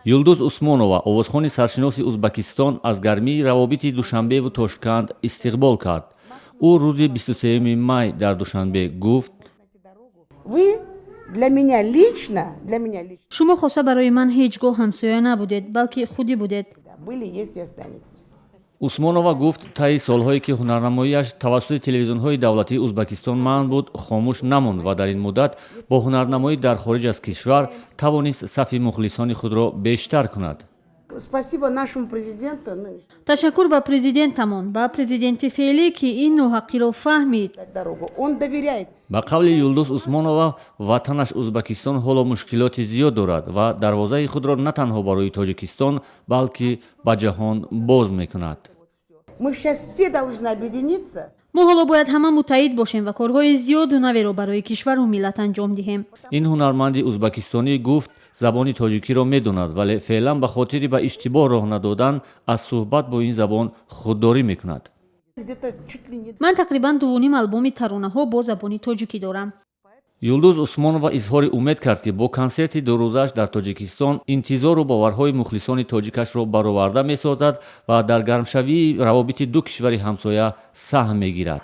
Юлдуз Усмонова, овозхони саршиноси Узбакистон, аз гармии равобити Душанбеву Тошканд истиқбол кард. Ӯ рӯзи 23 май дар Душанбе гуфт: Вы для меня лично, для меня лично Шумо хоса барои ман ҳеҷ гоҳ ҳамсоя набудед, балки худӣ будед. были, есть и останетесь. Усмонова гуфт, таи солҳое ки ҳунарнамоиаш тавассути телевизионҳои давлатии Узбакистон манъ буд, хомӯш намонд ва дар ин муддат бо ҳунарнамоӣ дар хориҷ аз кишвар тавонист сафи мухлисони худро бештар кунад. Спасибо нашему президенту. Ташаккур ба президентамон, ба президенти феълӣ, ки ин ноҳаққиро фаҳмид. Дорогу. Он доверяет. Ба қавли Юлдуз Усмонова, ватанаш Узбакистон ҳоло мушкилоти зиёд дорад ва дарвозаи худро на танҳо барои Тоҷикистон, балки ба ҷаҳон боз мекунад. Мы сейчас все должны объединиться. Мо ҳоло бояд ҳама муттаҳид бошем ва корҳои зиёду наверо барои кишвару миллат анҷом диҳем. Ин ҳунарманди узбакистонӣ гуфт, забони тоҷикиро медонад, вале феълан ба хотири ба иштибоҳ роҳ надодан аз суҳбат бо ин забон худдорӣ мекунад. Где-то чуть ли не Ман тақрибан 2,5 албоми таронаҳо бо забони тоҷикӣ дорам. Юлдуз Усмонова изҳори умед кард, ки бо консерти дурӯзааш дар Тоҷикистон интизору боварҳои мухлисони тоҷикашро бароварда месозад ва дар гармшавии равобити ду кишвари ҳамсоя саҳм мегирад.